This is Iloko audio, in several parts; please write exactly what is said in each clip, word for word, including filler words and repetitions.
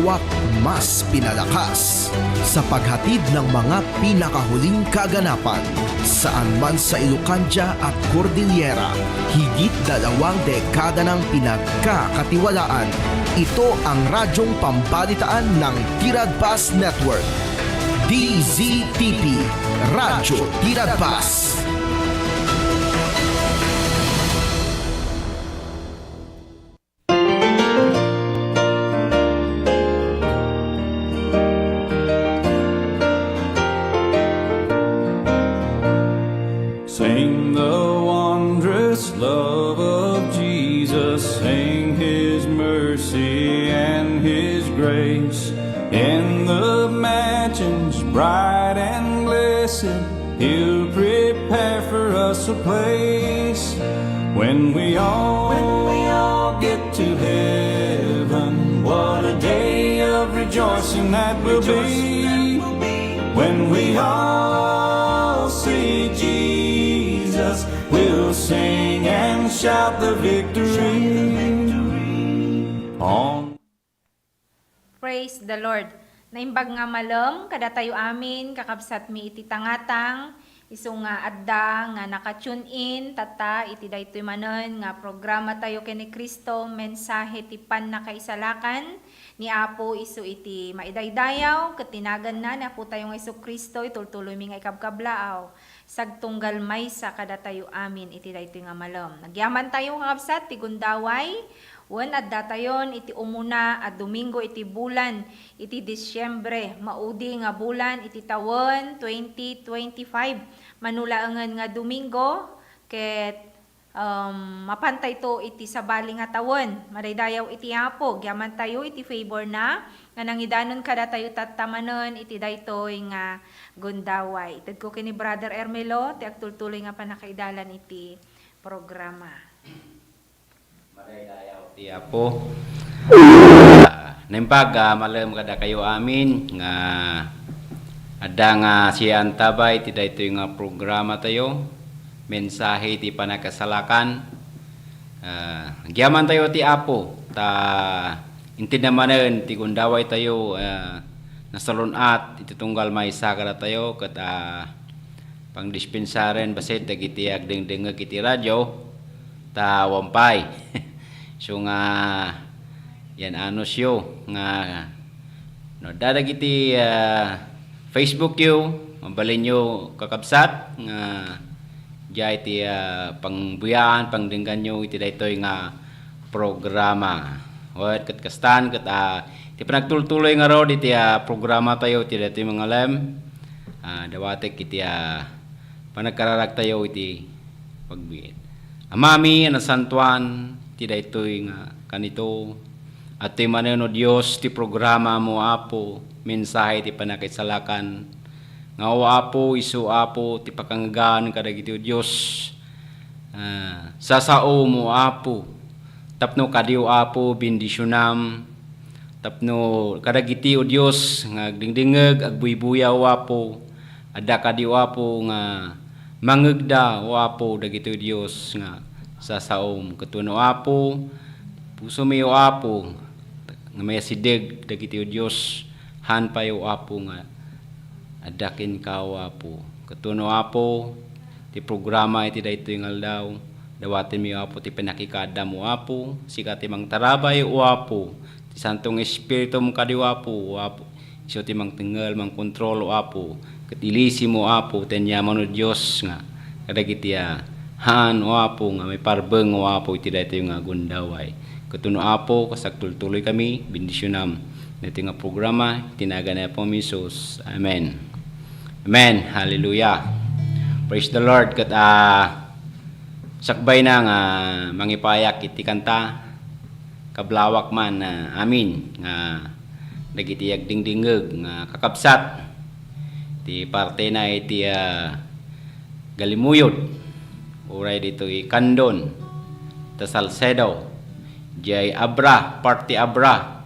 Wak mas pinalakas sa paghatid ng mga pinakahuling kaganapan. Saan man sa Ilocandia at Cordillera, higit dalawang dekada nang pinagkakatiwalaan. Ito ang radyong pambalitaan ng Tiradpas Network. D Z T P, Radyo Tiradpas. Sing the wondrous love of Jesus, sing his mercy and his grace. In the mansions bright and blessed, he'll prepare for us a place. When we all, when we all get to heaven, what a day of rejoicing that will be. When we all see Jesus, we'll sing and shout the victory. On Praise the Lord. Naimbag nga malem kadatayo amin, kakabsatmi iti tangatang, isu nga adda nga naka-tune in tatta iti daytoy manen nga programa tayo ken ni Cristo, mensahe ti pannakaisalakan ni Apo isu iti maidaydayaw ket ti naganna ni Apo tayo nga Jesu-Cristo, itultuloymi nga ikabkablaaw. Sagtunggal maysa kadatayo amin iti daytoy nga malem. Nagyamantayo, kakabsat, ti gundaway, wen addatayon iti umuna a Domingo iti bulan iti Disiembre, maudi nga bulan iti tawen twenty twenty-five. Mano laengen nga Domingo, ket, um, mapantayto iti sabali nga tawen. Madaydayaw iti Apo, agyamantayo iti favorna, nga nangidanon kadatayo tatta manen iti daytoy nga gundaway. Itedko ken ni Brother Ermelo ti agtultuloy nga pannakaidalan iti programa. Madaydayaw ti Apo. Ah, naimbag, ah, malem kadakayo amin nga adda nga siantabay ti daytoy nga programa tayo, mensahe ti pannakasalakan. Ah, agyamantayo ti Apo, ta intedna manen ti gundaway tayo, ah, nasalun-at iti tunggal maysa kadatayo, ket, ah, pangdispensaren bassit dagiti agdengdengngeg iti radio, ta awan pay. Isu nga, yan anusyo nga no adda dagiti, ah, Facebook yo, mabalinyo, kakabsat, nga diay ti, ah, pangbuyaan, pangdengganyo iti daytoy nga programa. Wen, ket kastan, ket, ah, ti panagtultuloy ngarud iti, ah, programa tayo iti daytoy nga malem, ah, dawatek iti, ah, panagkararagtayo iti pagbiit. Amami a nasantoan, iti daytoy nga kanito, adtoy manen, O Dios, ti programa mo, Apo, mensahe ti pannakaisalakan, nga, O Apo, isu, Apo, ti pakangegan kadagiti, O Dios, ah, sasaom, O Apo, tapno kadi, O Apo, bendisionam, tapno kadagiti, O Dios, nga agdengdengngeg, agbuybuya, O Apo, adda kadi, O Apo, nga mangngegda, O Apo, dagitoy, Dios, nga sasaom. Ket wen, O Apo, pusomi, O Apo, nga mayasideg dagitoy, Dios, haan pay, O Apo, nga adda kenka, O Apo. Ket wen, O Apo, ti programa iti daytoy nga aldaw, dawatenmi, O Apo, ti pannakikaadam, O Apo, sika ti mangtarabay, O Apo, ti Santo nga Espiritum kadi, O Apo, O Apo, isu ti mangtengngel, mangkontrol, O Apo, ket ilisim, O Apo, ti aniaman, O Dios, nga kadagiti a haan, O Apo, nga maiparbeng, O Apo, iti daytoy nga gundaway. Ket wen, O Apo, kas agtultuloy kami, bendisionam daytoy nga programa, iti nagan ni Apo Jesus. Amen. Amen. Hallelujah. Praise the Lord. Ket, ah, sakbayna nga mangipayak iti kanta, kablawak man, ah, amin nga dagiti agdingdingngeg nga kakabsat ti partena iti, ah, Galimuyod, uray ditoy Candon, ta Salcedo, diay Abra, parte Abra.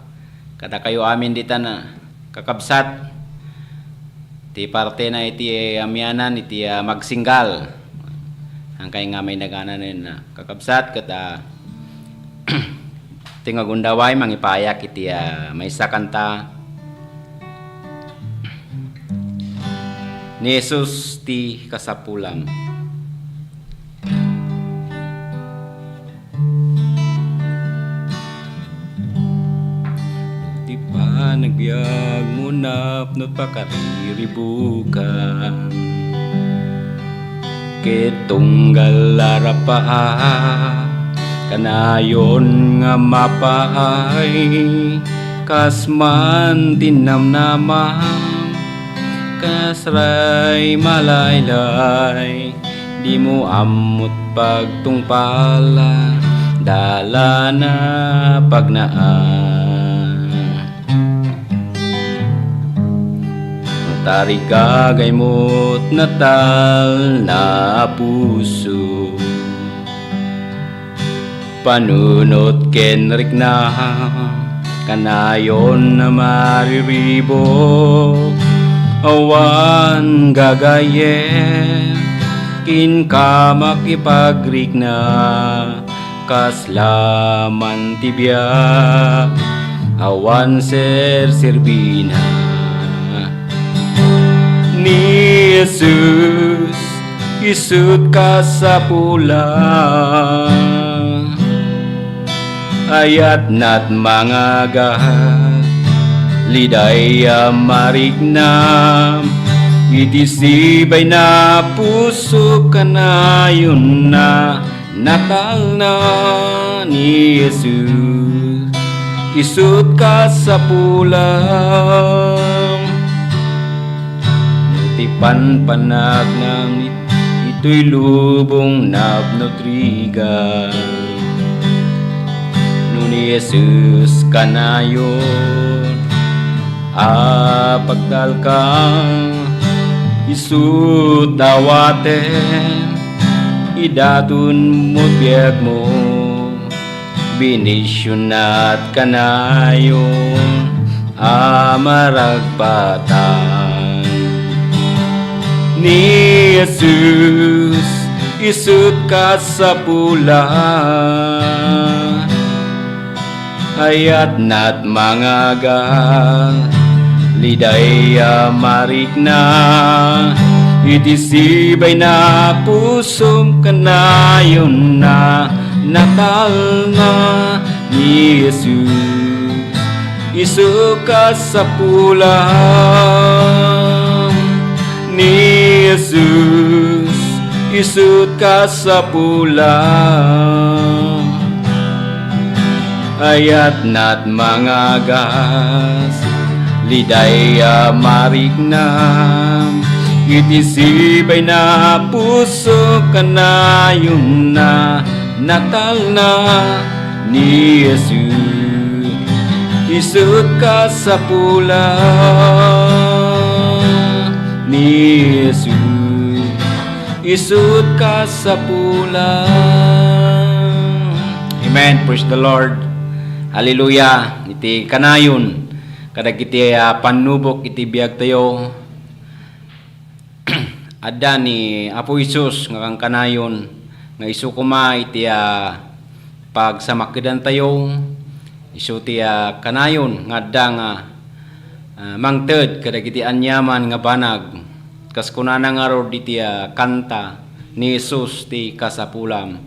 Kadakayo amin ditan, kakabsat, ti partena iti amianan iti, ah, Magsinggal. Hankay nga may nagananen, ah, kakabsat, ket, ah, Ti nga gundaway, mangipayak iti, ah, maysa kanta. Ni Jesus ti kasapulam. Ti panagbiagmo napno pakariribukan. Ket tunggal arapa, kanayon nga mapaay, kas man ti namnamam, kas ray malaylay, dimo ammot pagtungpal, dalana pagnaan. Tarigagay mo't natalna a puso. Panunot ken rikna, kanayon a mariribuk, awan gagayyem, kenka makipagrikna, kasla man ti biag, awan serserbina. Ni Jesus, isu't kasapula. Ayatna't mangagas, liday a mariknam, iti sibayna puso kanayonna natalna ni Jesus, isu't kasapulam. Ti panpanagnam itoy lubong napno trigal. No ni Jesus kanayon a pagtalka, isu't dawatem, idaton mo't biagmo, binisionat kanayon a maragpatan. Ni Jesus, isu't kasapula. Ayatna't mangagas, liday a marikna, iti sibayna pusom kanayonna natalna ni Jesus, isu't kasapulam. Ni Jesus, isu't kasapulam. Ayatna't mangagas, liday a mariknam, iti sibayna puso kanayonna natalna ni Jesus, isu't kasapulam. Ni Jesus, isu't kasapulam. Amen. Praise the Lord. Hallelujah. Iti kanayon kadagiti, ah, pannubok iti biagtayo. Adda ni Apo Jesus nga kankanayon nga isu koma iti, ah, pagsamakedantayo, isu ti, ah, kanayon nga adda nga, ah, mangted kadagiti aniaman nga banag. Kas kunana ngarud iti, ah, kanta, "Ni Jesus ti kasapulam."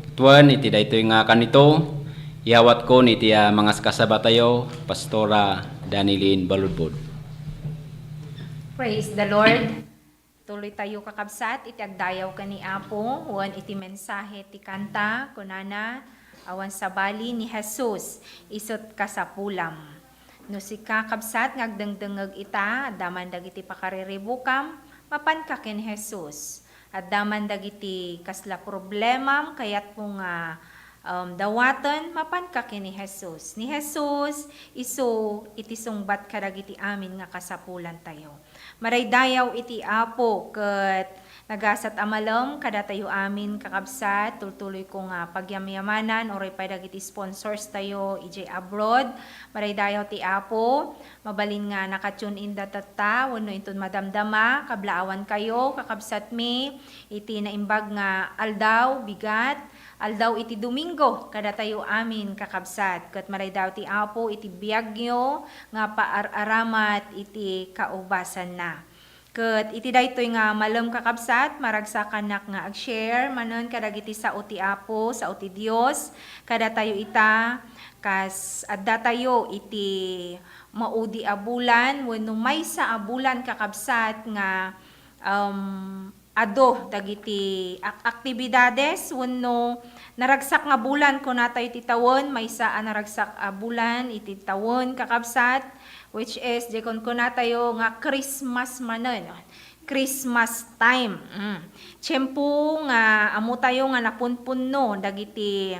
Ket wen iti daytoy nga kanito, iyawatkon iti, ah, mangaskasabatayo, Pastora Danilyn Baludbod. Praise the Lord. Tuloytayo, kakabsat, iti agdayaw ken ni Apo, wen iti mensahe ti kanta, kunana, awan sabali ni Jesus, isu't kasapulam. No sika, kabsat, nga agdengdengngeg ita, adda man dagiti pakariribukam, mapanka ken Jesus. Adda man dagiti kasla problemam, kayatmo nga, um, dawaten, mapanka ken ni Jesus. Ni Jesus, isu iti sungbat kadagiti amin nga kasapulantayo. Maraydayaw iti Apo ket nagasat a malem kadatayo amin, kakabsat. Tultuloyko nga pagyamyamanan uray pay dagiti sponsors tayo idiay abroad. Maraydayaw ti Apo. Mabalin nga naka-tune in data ta wenno inton madamdama, kablaawankayo, kakabsatmi, iti naimbag nga aldaw, bigat, Aldaw iti Domingo, kadatayo amin, kakabsat, ket madaydayaw ti Apo iti biagyo nga paar-aramat iti kaubasanna. Ket iti daytoy nga malem, kakabsat, maragsakannak nga ag-share manen kadagiti sao ti Apo, sao ti Dios, kadatayo ita, kas addatayo iti maudi a bulan wenno maysa a bulan, kakabsat, nga, um, adu dagiti ak-, aktibidades wenno naragsak nga bulan, kunatayo iti tawen, maysa a naragsak a bulan iti tawen, kakabsat, which is, di kunkunatayo nga Christmas manen, Christmas time. Mm. Tiempo nga ammotayo nga napunpunno dagiti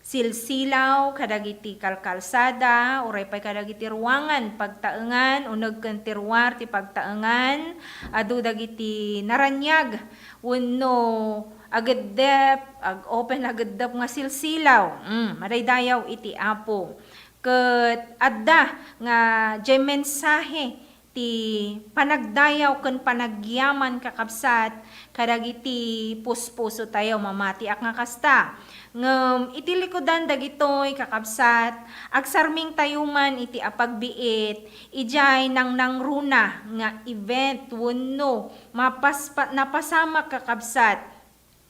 silsilaw kadagiti kalkalsada, uray pay kadagiti ruangan pagtaengan, uneg ken ti ruar ti pagtaengan, adu dagiti naraniag wenno ageddep, ag-open ageddep nga silsilaw. Mm, madaydayaw iti Apo. Ket adda nga diay mensahe ti panagdayaw ken panagyaman, kakabsat, kadagiti puspusotayo. Mamatiak nga kasta. Ngem iti likudan dagitoy, kakabsat, agsarmingtayo man iti apagbiit idiay nangnangruna nga event wenno mapaspa-, napasamak, kakabsat,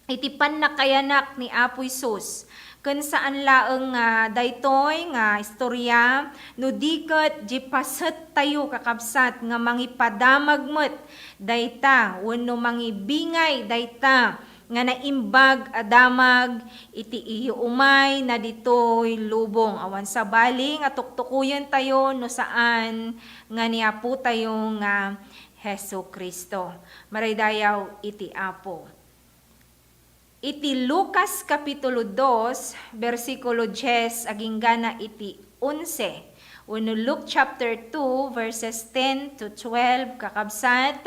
iti pannakayanak ni Apo Jesus. Ken saan laeng nga daytoy nga istorya, no di ket di pasettayo, kakabsat, nga mangipadamag met dayta wenno mangibingay dayta nga naimbag a damag iti iyo umay na ditoy lubong. Awan sabali nga tuktukoyentayo no saan nga ni Apotayo nga Jesu-Cristo. Madaydayaw iti Apo. Iti Lucas Kapitulo dos, bersikulo dies aginggana iti onse, wenno Luke chapter two, verses ten to twelve, kakabsat,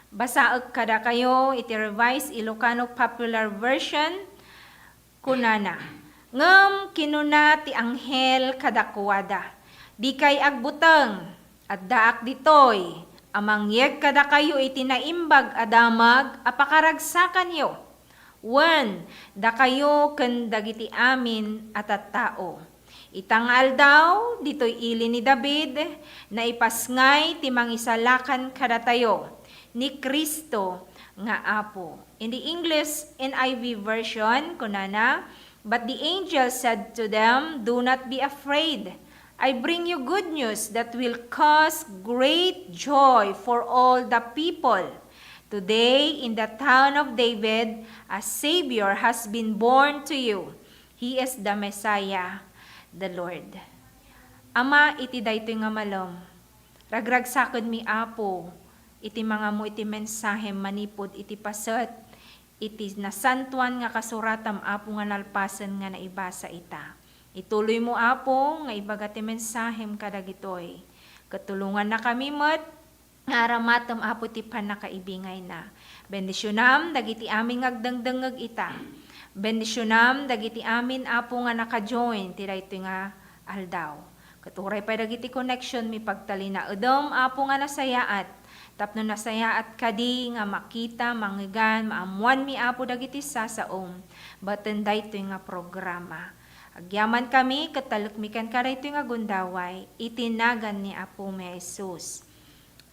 basaek kadakayo iti Revised Ilocano Popular Version. Kunana, ngem kinuna ti anghel kadakuada, "Dikay agbuteng, addaak ditoy a mangyeg kadakayo iti naimbag a damag a pakaragsakanyo, wen dakayo ken dagiti amin a tattao. Ita nga aldaw, ditoy ili ni David, naipasngay ti Mangisalakan kadatayo, ni Cristo nga Apo." In the English N I V version, kunana, "But the angel said to them, 'Do not be afraid. I bring you good news that will cause great joy for all the people. Today, in the town of David, a Savior has been born to you. He is the Messiah, the Lord.'" Ama, iti daytoy nga malem, ragragsakenmi, Apo, iti mangammo iti mensahem manipud iti paset iti nasantoan nga kasuratam, Apo, nga nalpasen nga naibasa ita. Ituloymo, Apo, nga ibaga ti mensahem kadagitoy. Ket tulongannakami met nga aramatem, Apo, ti pannakaibingayna. Bendisionam dagiti amin nga agdengdengngeg ita. Bendisionam dagiti amin, Apo, nga naka-join ti daytoy nga aldaw. Ket uray pay dagiti connection, mipagtalinaedem, Apo, nga nasayaat, tapno nasayaat kadi nga makita, mangngegan, maammoanmi, Apo, dagiti sasaom baten daytoy nga programa. Agyamankami ket talekmi kenka daytoy nga gundaway iti nagan ni Apomi a Jesus.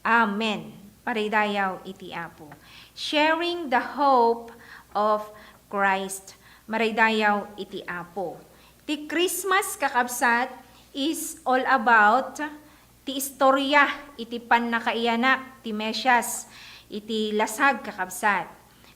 Amen. Madaydayaw iti Apo. Sharing the hope of Christ. Madaydayaw iti Apo. Ti Christmas, kakabsat, is all about ti istorya iti pannakaiyanak ti Mesias iti lasag, kakabsat.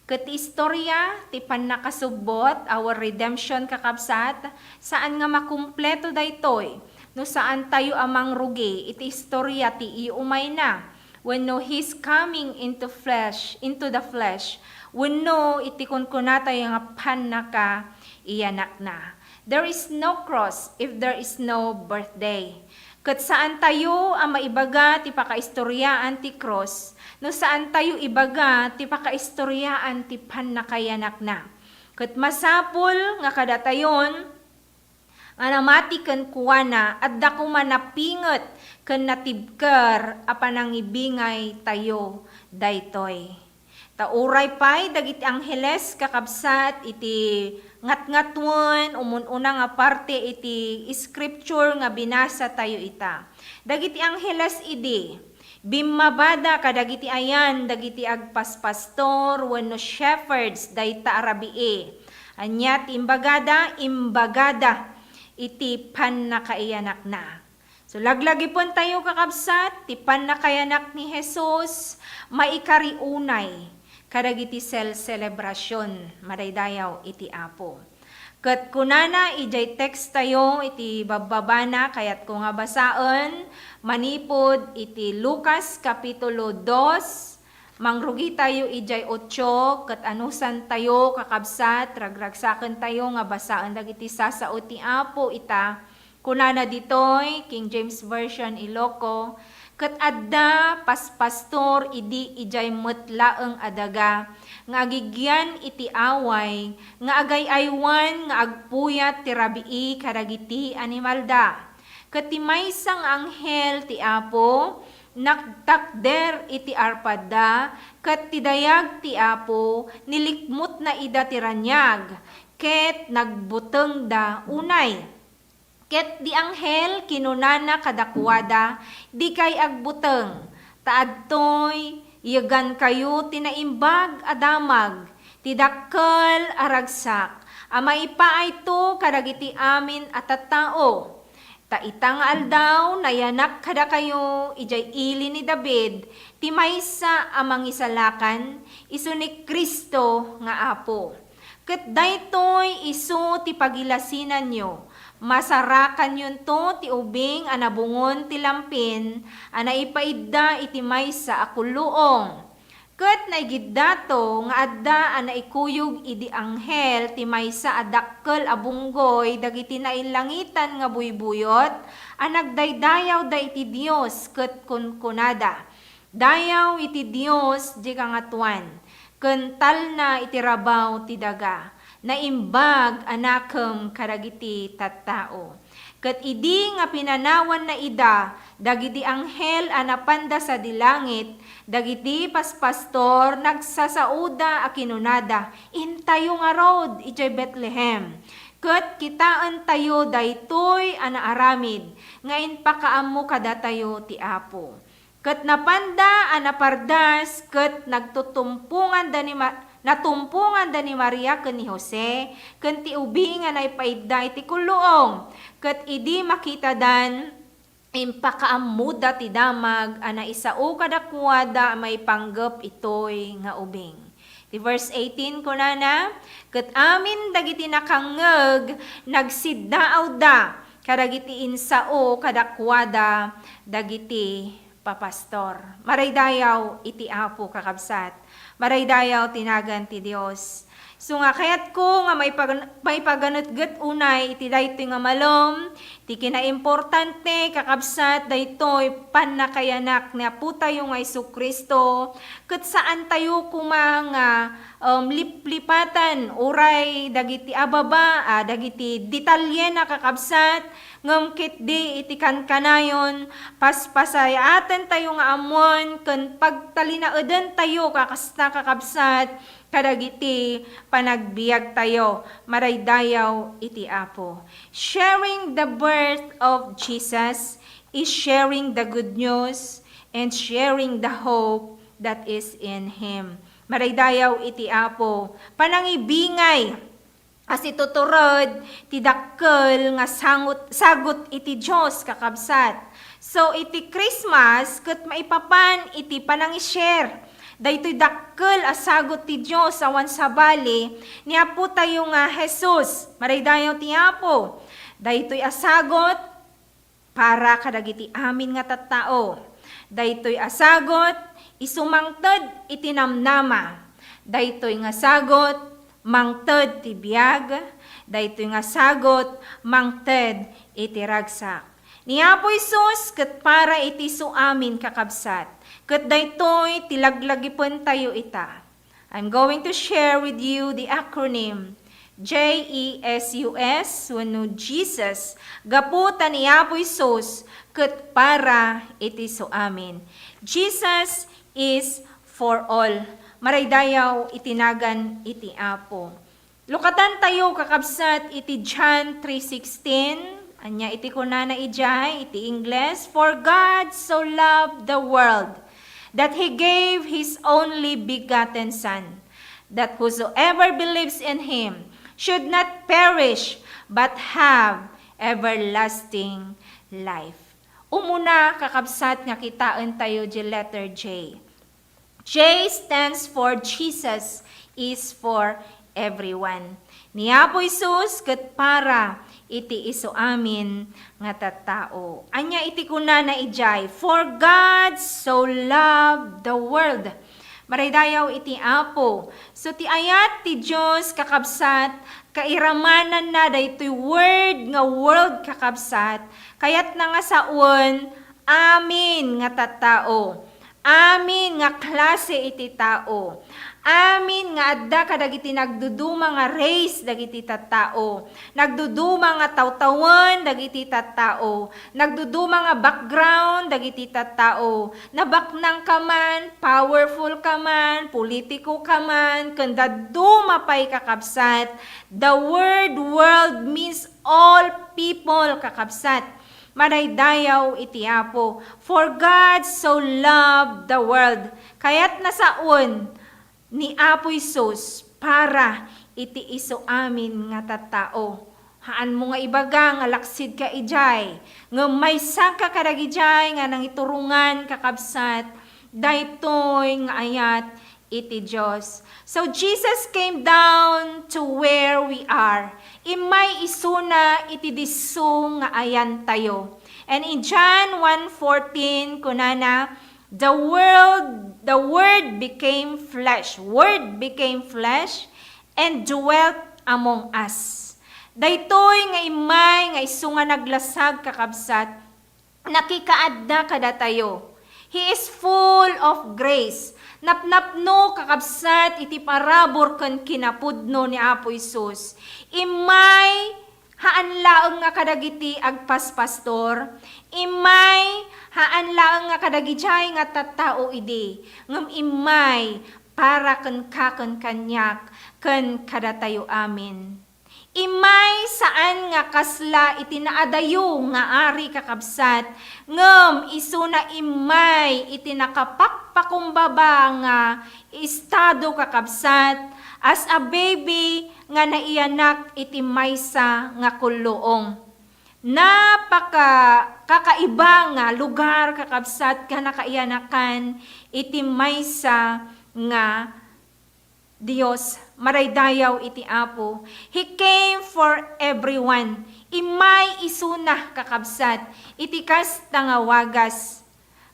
Ket ti istorya ti pannakasubbot, our redemption, kakabsat, saan nga makumpleto daytoy no saantayo a mangrugi iti istorya ti iumayna, wenno His coming into flesh, into the flesh, wenno iti kunkunatayo nga pannakaiyanakna. There is no cross if there is no birthday. Ket saantayo a maibaga ti pakaistoryaan ti krus no saantayo ibaga ti pakaistoryaan ti pannakaiyanakna. Ket masapul nga kadatayon nga namati kenkuana, adda koma napinget ken natibker a panangibingaytayo daytoy. Ta uray pay dagiti angheles, kakabsat, iti ngatngatuen, umun-una nga parte iti scripture nga binasa tayo ita. Dagiti angheles idi, bimmabada kadagiti ayan dagiti agpaspastor wenno shepherds dayta a rabii. Ania ti imbagada? Imbagada iti pannakaiyanakna. So, laglagipentayo, kakabsat, ti pannakayanak ni Jesus, maikari unay kadagiti sel-, selebrasyon, madaydayaw iti Apo. Ket kunana idiay text tayo iti babbabana, kayatko nga basaen, manipud iti Lucas Kapitulo dos, mangrugi tayo idiay otso, ket anusan tayo, kakabsat, ragragsaken tayo nga basaen dagiti sasao ti Apo ita, Kunana ditoy, King James Version, Iloko, ket adda paspastor idi idiay met laeng a daga nga agigyan iti away nga agay-aywan nga agpuyat ti rabii kadagiti animalda. Ket ti maysa nga anghel ti Apo nagtakder iti arpadda, ket ti dayag ti Apo nilikmutna ida ti raniag, ket nagbutengda unay. Ket di anghel kinunana kadakuada, "Dikay agbuteng, ta adtoy yegankayo ti naimbag a damag ti dakkel a ragsak a maipaayto kadagiti amin a tattao. Ta ita nga aldaw, nayanak kadakayo idiay ili ni David ti maysa a Mangisalakan, isu ni Cristo nga Apo." Ket daytoy isu ti pagilasinanyo, masarakanyonto ti ubing a nabungon ti lampin a naipaidda iti maysa a kulluong. Ket naigiddato nga adda a naikuyog idi anghel ti maysa a dakkel a bunggoy dagiti naillangitan nga buybuyot a nagdaydayawda iti Dios ket kunkunada, "Dayaw iti Dios diay Kangatoan, ken talna iti rabaw ti daga, naimbag a nakem kadagiti tattao." Ket idi nga pinanawanna ida dagiti anghel a napanda sadi langit, dagiti paspastor nagsasaoda a kinunada, "Intayo ngarud idiay Betlehem, ket kitaentayo daytoy a naaramid nga impakaammo kadatayo ti Apo." Ket napanda a napardas, ket nagtutumponganda ni Ma-, natumponganda ni Maria ken ni Jose, ken ti ubing a naipaidda iti kulluong. Ket idi makitadan, impakaammoda ti damag a naisao kadakuada a maipanggep itoy nga ubing. Ti verse eighteen kunana, "Ket amin dagiti nakangngeg nagsiddaawda kadagiti insao kadakuada dagiti papastor." Maraydayaw iti Apo, kakabsat. Maraydayaw ti nagan ti Dios. So nga kayatko nga maipagan-, maipaganetget unay iti daytoy nga malem, ti kinaimportante, kakabsat, daytoy pannakayanak ni Apotayo nga Jesu-Cristo, ket saantayo koma nga, um, liplipatan uray dagiti ababa, ah, dagiti detalyena, kakabsat, ngem ketdi iti kankanayon, paspasayaatentayo nga ammoen ken pagtalinaedentayo, kakasta, kakabsat, kadagiti panagbiagtayo. Maraydayaw iti Apo. Sharing the birth of Jesus is sharing the good news and sharing the hope that is in Him. Maraydayaw iti Apo. Panangibingay a situtured ti dakkel nga sangut-, sagut iti Dios, kakabsat. So, iti Christmas, ket maipapan iti panangishare daytoy dakkel a sagut ti Dios awan sabali ni Apotayo nga Jesus. Maraydayaw ti Apo. Daytoy a sagut, para kadagiti amin nga tattao. Daytoy a sagut, isu mangted iti namnama. Daytoy nga sagut, mangted ti biag. Daytoy nga sagut, mangted iti ragsak. Ni Apo Jesus ket para iti isu amin, kakabsat. Ket daytoy ti laglagipentayo ita. I'm going to share with you the acronym J E S U S wenno Jesus, gapu ta ni Apo Jesus ket para iti isu amin. Jesus is for all. Maraydayaw iti nagan iti Apo. Lukatantayo, kakabsat, iti John three sixteen. Ania iti kunana idiay iti Ingles, "For God so loved the world that He gave His only begotten Son, that whosoever believes in Him should not perish but have everlasting life." Umuna, kakabsat, nga kitaentayo di letter J. J stands for Jesus is for everyone. Ni Apo Jesus ket para iti isu amin nga tattao. Ania iti kunana idiay, "For God so loved the world." Maraydayaw iti Apo. So, ti ayat ti Dios, kakabsat, kairamananna daytoy word nga world, kakabsat, kayatna nga sawen amin nga tattao. Amin nga klase iti tao. Amin nga adda kadagiti nagduduma nga race dagiti tattao. Nagduduma nga tawtawen dagiti tattao. Nagduduma nga background dagiti tattao. Nabaknang ka man, powerful ka man, politiko ka man, ken dadduma pay, kakabsat. The word world means all people, kakabsat. Maraydayaw iti Apo. "For God so loved the world." Kayatna sawen ni Apo Jesus para iti isu amin nga tattao. Haanmo nga ibaga nga laksidka idiay, ngem maysaka kadagidiay nga nangiturongan, kakabsat, daytoy nga ayat iti Dios. So, Jesus came down to where we are. Immay isuna iti disso nga ayantayo. And in John one fourteen, kunana, "The world, the Word became flesh." Word became flesh and dwelt among us. Daytoy nga immay nga isu nga naglasag, kakabsat, nakikaadda kadatayo. He is full of grace. Napnapno, kakabsat, iti parabur ken kinapudno ni Apo Jesus. Immay haan laeng nga kadagiti agpaspastor, immay haan laeng nga kadagidiay nga tattao idi, ngem immay para kenka ken kaniak ken kadatayo amin. Immay saan nga kasla iti naadayo nga ari, kakabsat, ngem isuna immay iti nakapakpakumbaba nga estado, kakabsat, as a baby nga naiyanak iti maysa nga kulluong. Napaka-, kakaiba nga lugar, kakabsat, nga nakaiyanakan iti maysa nga Dios, maraydayaw iti Apo. He came for everyone. Immay isuna, kakabsat, iti kasta nga wagas.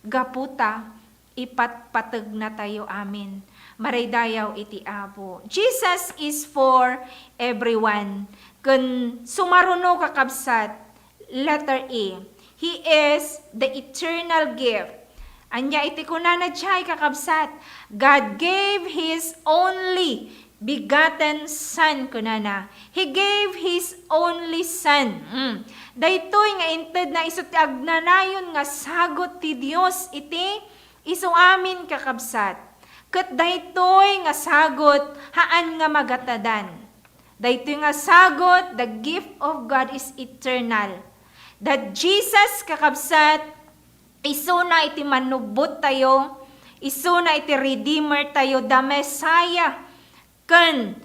Gapu ta, ipatpategnatayo amin. Maraydayaw iti Apo. Jesus is for everyone. Ken sumaruno, kakabsat, letter E, He is the eternal gift. Ania iti kunana diay, kakabsat? "God gave His only begotten Son," kunana. "He gave His only Son." Mm. Daytoy nga intedna isu ti agnanayon nga sagut ti Dios iti isu amin, kakabsat. Ket daytoy nga sagut, haan nga magatadan. Daytoy nga sagut, the gift of God is eternal. That Jesus, kakabsat, isuna iti Mannubbot tayo, isuna iti Redeemer tayo, the Messiah, ken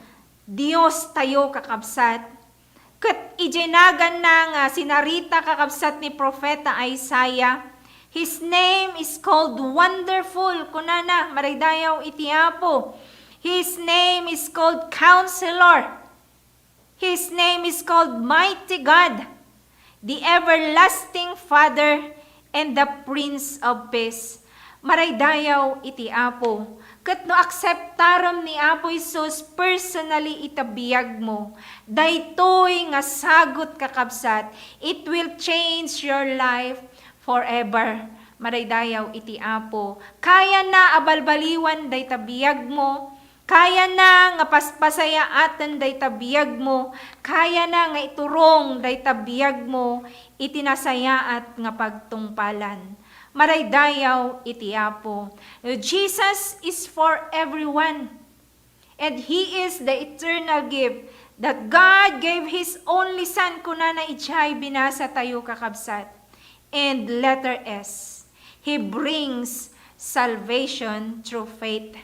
Dios tayo, kakabsat. Ket idiay naganna nga sinarita, kakabsat, ni Profeta Isaiah, "His name is called Wonderful," kunana, maraydayaw iti Apo. "His name is called Counselor. His name is called Mighty God, the Everlasting Father, and the Prince of Peace." Maraydayaw iti Apo. Ket no akseptarem ni Apo Jesus personally ita biagmo, daytoy nga sagut, kakabsat, it will change your life forever. Maraydayaw iti Apo. Kayana a balbaliwan dayta biagmo. Kayana nga paspasayaaten dayta biagmo. Kayana nga iturong dayta biagmo iti nasayaat nga pagtungpalan. Maraydayaw iti Apo. Jesus is for everyone. And He is the eternal gift. That God gave His only Son, kunana idiay binasa tayo, kakabsat. And letter S, He brings salvation through faith.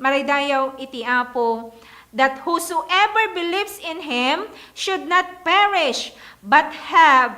Maraydayaw iti Apo, that whosoever believes in Him should not perish, but have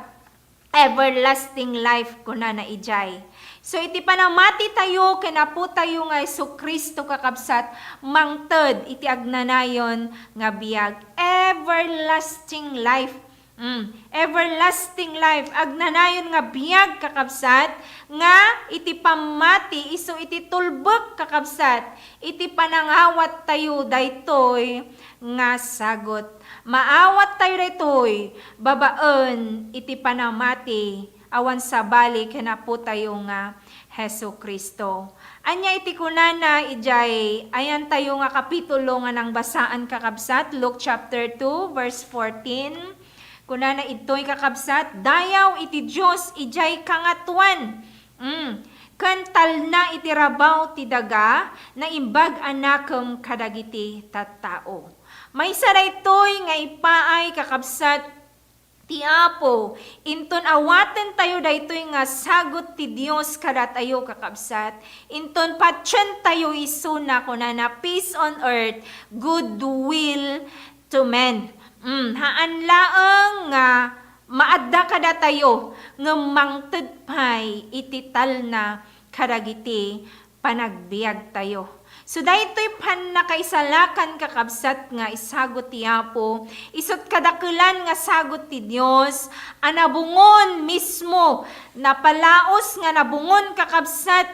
everlasting life, kunana idiay. So, iti panamati tayo ken Apo tayo nga Jesu-Cristo, kakabsat, mangted iti agnanayon nga biag. Everlasting life. Mm, everlasting life. Agnanayon nga biag, kakabsat, nga iti pammati, isu iti tulbek, kakabsat, iti panangawat tayo daytoy nga sagut. Maawat tayo daytoy babaen iti panamati awan sabali ken Apo tayo nga Jesu-Cristo. Ania iti kunana idiay ayan tayo nga kapitulo nga nangbasaan, kakabsat? Luke chapter two, verse fourteen. Kunana idtoy, kakabsat, dayaw iti Dios idiay kangatoan. Mm. Ken talna iti rabaw ti daga, naimbag a nakem kadagiti tattao. Maysa daytoy nga ipaay, kakabsat, ti Apo, inton awaten tayo daytoy nga sagut ti Dios kadatayo, kakabsat, inton patien tayo isuna, kunana, peace on earth, good will to men. Mm, haan laeng nga maadda kadatayo, ngem mangted pay iti talna kadagiti panagbiag tayo. So, daytoy pannakaisalakan, kakabsat, nga isagut ti Apo, isut' kadakelan nga sagut ti Dios a nabungon mismo, napalaos nga nabungon, kakabsat,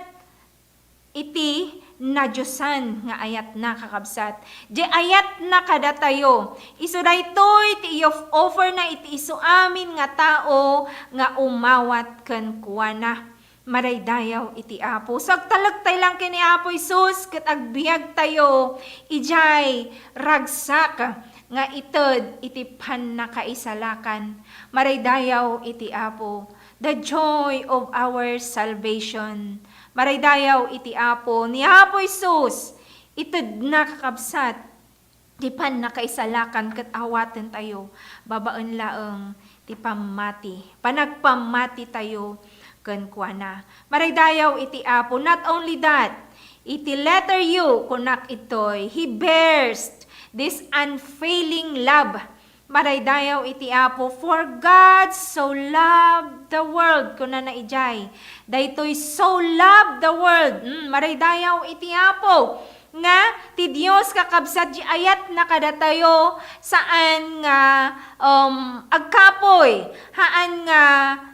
iti nadiosan nga ayatna, kakabsat. Di ayatna kadatayo, isu daytoy ti iyof-, offerna iti isu amin nga tao nga umawat kenkuana. Madaydayaw iti Apo. So, agtalek tayo lang ken ni Apo Jesus, ket agbiag tayo idiay ragsak nga ited iti pannakaisalakan. Madaydayaw iti Apo. The joy of our salvation. Madaydayaw iti Apo. Ni Apo Jesus, itedna, kakabsat, ti pannakaisalakan ket awaten tayo babaen laeng ti pammati, panagpammati tayo kenkuana. Madaydayaw iti Apo. Not only that, iti letter U, kunak itoy, He bears this unfailing love. Madaydayaw iti Apo. For God so loved the world, kunana idiay. Daytoy so loved the world. Mm, madaydayaw iti Apo. Nga ti Dios, kakabsat, di ayatna kadatayo, saan nga, um, agkapoy, haan nga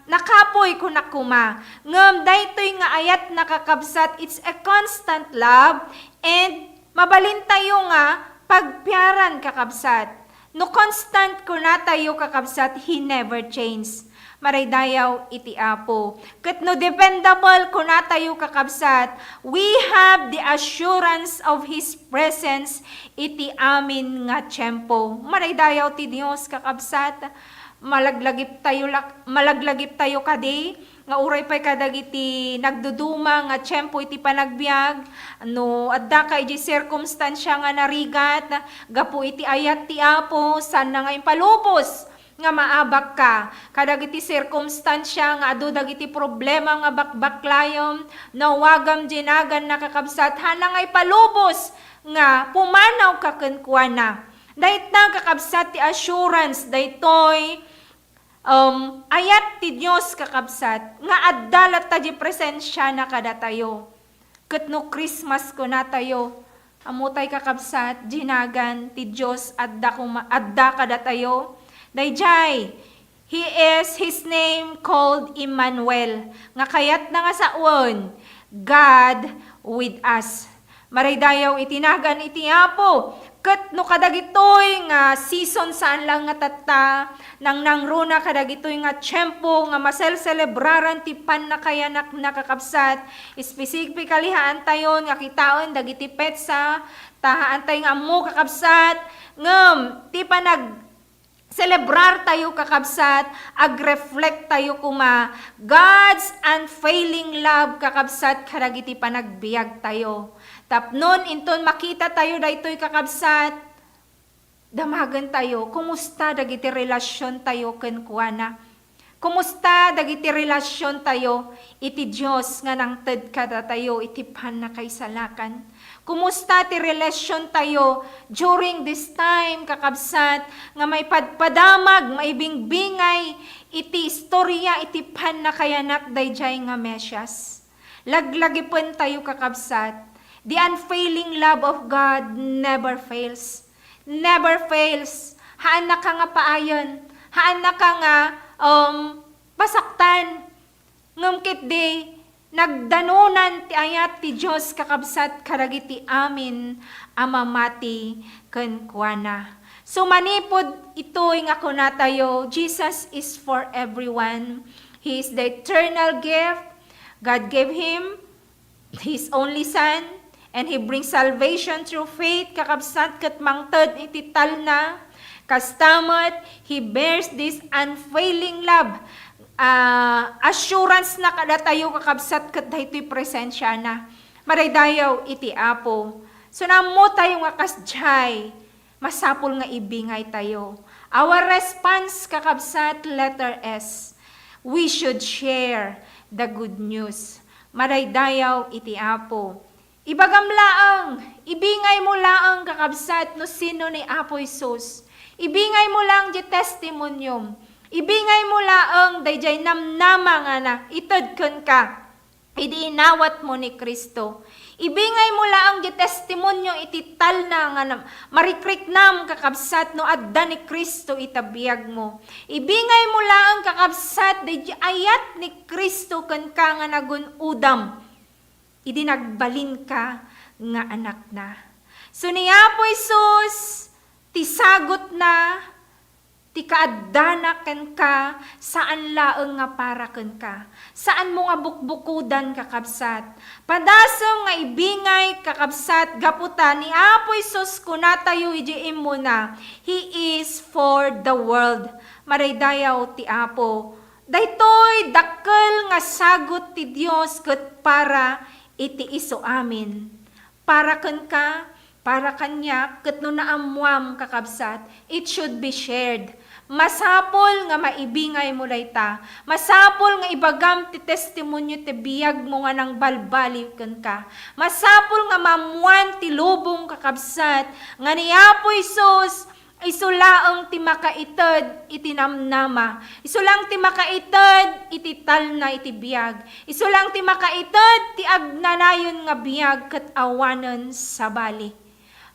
nakapoy, kunak koma. Ngem daytoy nga ayatna, kakabsat, it's a constant love, and mabalin tayo nga pagpiaran, kakabsat. No constant kunatayo, kakabsat, He never change. Madaydayaw iti Apo. Ket no dependable kunatayo, kakabsat, we have the assurance of His presence iti amin nga tiempo. Madaydayaw ti Dios, kakabsat. Malaglagip tayo lak-, malaglagip tayo kadi nga uray pay kadagiti nagduduma nga tiempo iti panagbiag, no adda ka iti sirkumstansia nga narigat, gapu iti ayat ti Apo, saanna nga impalubos nga maabak ka kadagiti sirkumstansia nga adu dagiti problema nga bakbaklayem, nawagam dinagan, kakabsat, haanna nga ipalubos nga pumanaw ka kenkuana. Dayta, kakabsat, ti assurance daytoy, um, ayat ti Dios, kakabsat, nga adda latta di presensiana kadatayo. Ket no Christmas kunatayo, ammotay, kakabsat, dinagan ti Dios adda kuma-, adda kadatayo. Daydiay, He is, His name called Emmanuel, nga kayatna nga sawen, God with us. Maraydayaw iti nagan iti Apo. Ket no kadagitoy nga season saan lang nga tatta, nangnangruna kadagitoy nga tiempo nga maselselebraran ti pannakayanakna, kakabsat, specifically haantayon nga kitaen dagiti petsa, ta haantay nga ammo, kakabsat, ngem ti panag- celebrar tayo, kakabsat, ag-reflect tayo kuma God's unfailing love, kakabsat, kadagiti panagbiag tayo. Tapnon inton makita tayo daytoy, kakabsat, Damagentayo, kumusta dagiti relasiontayo kenkuana? Kumusta dagiti relasiontayo iti Dios nga nangted kadatayo iti pannakaisalakan? Kumusta ti relasiontayo during this time, kakabsat, nga maipadpadamag, maibingbingay iti istorya iti pannakayanak daydiay nga Mesias? Laglagipentayo, kakabsat. The unfailing love of God never fails. Never fails. Haannaka nga paayen. Haannaka nga, um, pasaktan. Ngem ketdi, nagdanunan ti ayat ti Dios, kakabsat, kadagiti amin a mamati kenkuana. So, manipud itoy nga kunatayo, Jesus is for everyone. He is the eternal gift. God gave him His only Son, and He brings salvation through faith, kakabsat, ket mangted iti talna. Kasta met, He bears this unfailing love. Ah, assurance na kadatayo, kakabsat, ket daytoy presensiana. Madaydayaw iti Apo. So, naammotayo nga kasdiay, masapul nga ibingaytayo. Our response, kakabsat, letter S. We should share the good news. Madaydayaw iti Apo. Ibagam laeng, ibingaymo laeng, kakabsat, no sino ni Apo Jesus. Ibingaymo laeng di testimoniom. Ibingaymo laeng daydiay namnama nga naited kenka idi inawatmo ni Cristo. Ibingaymo laeng di testimonio iti talna nga nam-, marikriknam, kakabsat, no adda ni Cristo ita biagmo. Ibingaymo laeng, kakabsat, daydiay ayat ni Cristo kenka nga nagun-odam idi nagbalinka nga anakna. So, ni Apo Jesus ti sagutna, ti kaaddana kenka, saan laeng nga para kenka. Saanmo nga bukbukodan, kakabsat. Padasem nga ibingay, kakabsat, gapu ta ni Apo Jesus kunatayo iti immuna, He is for the world. Madaydayaw ti Apo. Daytoy dakkel nga sagut ti Dios ket para iti isu amin. Para kenka, para kaniak, ket no naammuam, kakabsat, it should be shared. Masapul nga maibingaymo dayta. Masapul nga ibagam ti testimonio ti biagmo nga nangbalbaliw kenka. Masapul nga maammuan ti lubong, kakabsat, nga ni Apo Jesus, isu laeng ti makaited iti namnama. Isu laeng ti makaited iti talna iti biag. Isu laeng ti makaited ti agnanayon nga biag ket awanen sabali.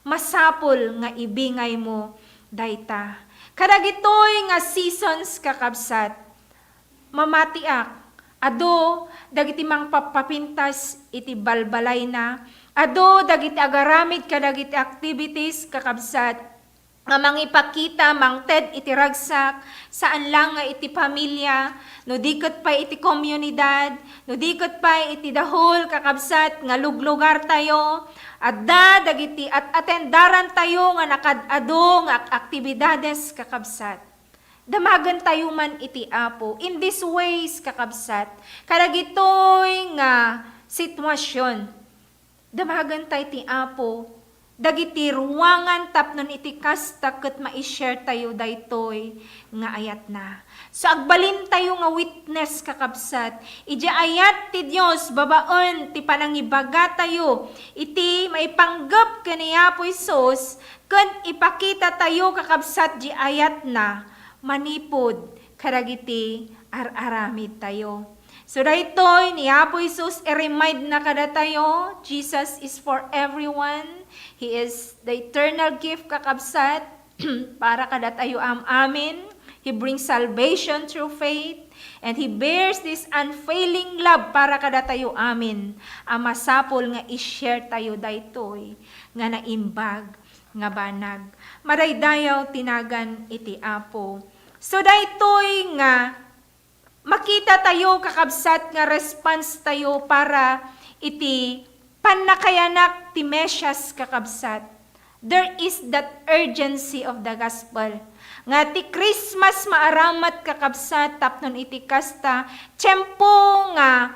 Masapul nga ibingaymo dayta. Kadagitoy nga seasons, kakabsat, mamatiak, adu dagiti mangpappapintas iti balbalayna, adu dagiti agaramid kadagiti activities, kakabsat, nga mangipakita, mangted iti ragsak, saan lang nga iti pamilia, no di ket pay iti komunidad, no di ket pay iti dahul, kakabsat, nga luglugartayo, adda dagiti at-atendarantayo nga nakaad-adu nga ak-, aktibidades, kakabsat. Damagentayo man iti Apo. In these ways, kakabsat, kadagitoy nga sitwasyon, damagentay ti Apo dagiti ruangan tapno iti kasta ket mai-share tayo daytoy nga ayatna. So, agbalintayo nga witness, kakabsat, iti ayat ti Dios babaen ti panangibagatayo iti maipanggep ken ni Apo Jesus, ken ipakitatayo, kakabsat, di ayatna manipud kadagiti ar-aramidtayo. So, daytoy ni Apo Jesus i-remind na kadatayo, Jesus is for everyone. He is the eternal gift, kakabsat, para kadatayo am-amin. He brings salvation through faith, and He bears this unfailing love para kadatayo amin a masapul nga i-share tayo daytoy nga naimbag nga banag. Madaydayaw ti nagan iti Apo. So, daytoy nga makita tayo, kakabsat, nga response tayo para iti pannakayanak ti Mesias, kakabsat. There is that urgency of the gospel. Nga ti Christmas maaramat, kakabsat, tapno iti kasta, tiempo nga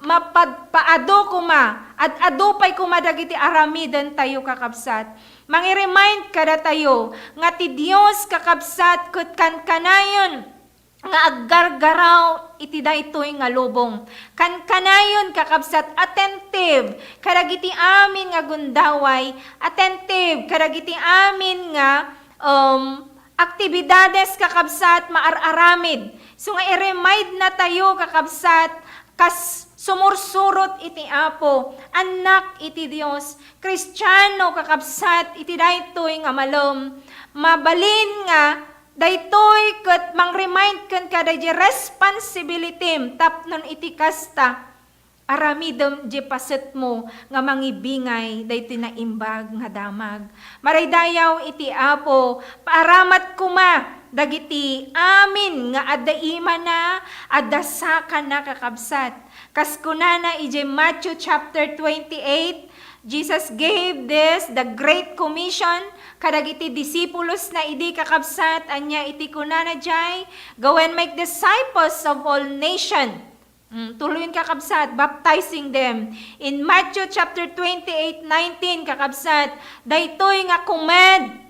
mapad-, paadu koma, ad-adu pay koma dagiti aramidentayo, kakabsat. Mangi-remind kadatayo nga ti Dios, kakabsat, ket kankanayon nga aggargaraw iti daytoy nga lubong. Kankanayon, kakabsat, attentive kadagiti amin nga gundaway, attentive kadagiti amin nga, um, aktibidades, kakabsat, maar-aramid. So nga i-remind natayo, kakabsat, kas sumursurot iti Apo, annak iti Dios, Kristiano, kakabsat, iti daytoy nga malem. Mabalin nga daytoy ket mang-remind kenka daydi responsibility tapnon iti kasta, aramidem di pasetmo nga mangibingay daytoy naimbag nga damag. Maraydayaw iti Apo, paaramat koma dagiti amin nga adda imana, adda sakana, kakabsat. Kas kunana idiay Matthew chapter twenty-eight, Jesus gave this, the Great Commission, kadagiti disipulosna idi, kakabsat, ania iti kunana diay, "Go and make disciples of all nation." Mm, tuloyen, kakabsat, "baptizing them." In Matthew chapter twenty-eight nineteen, kakabsat, daytoy nga command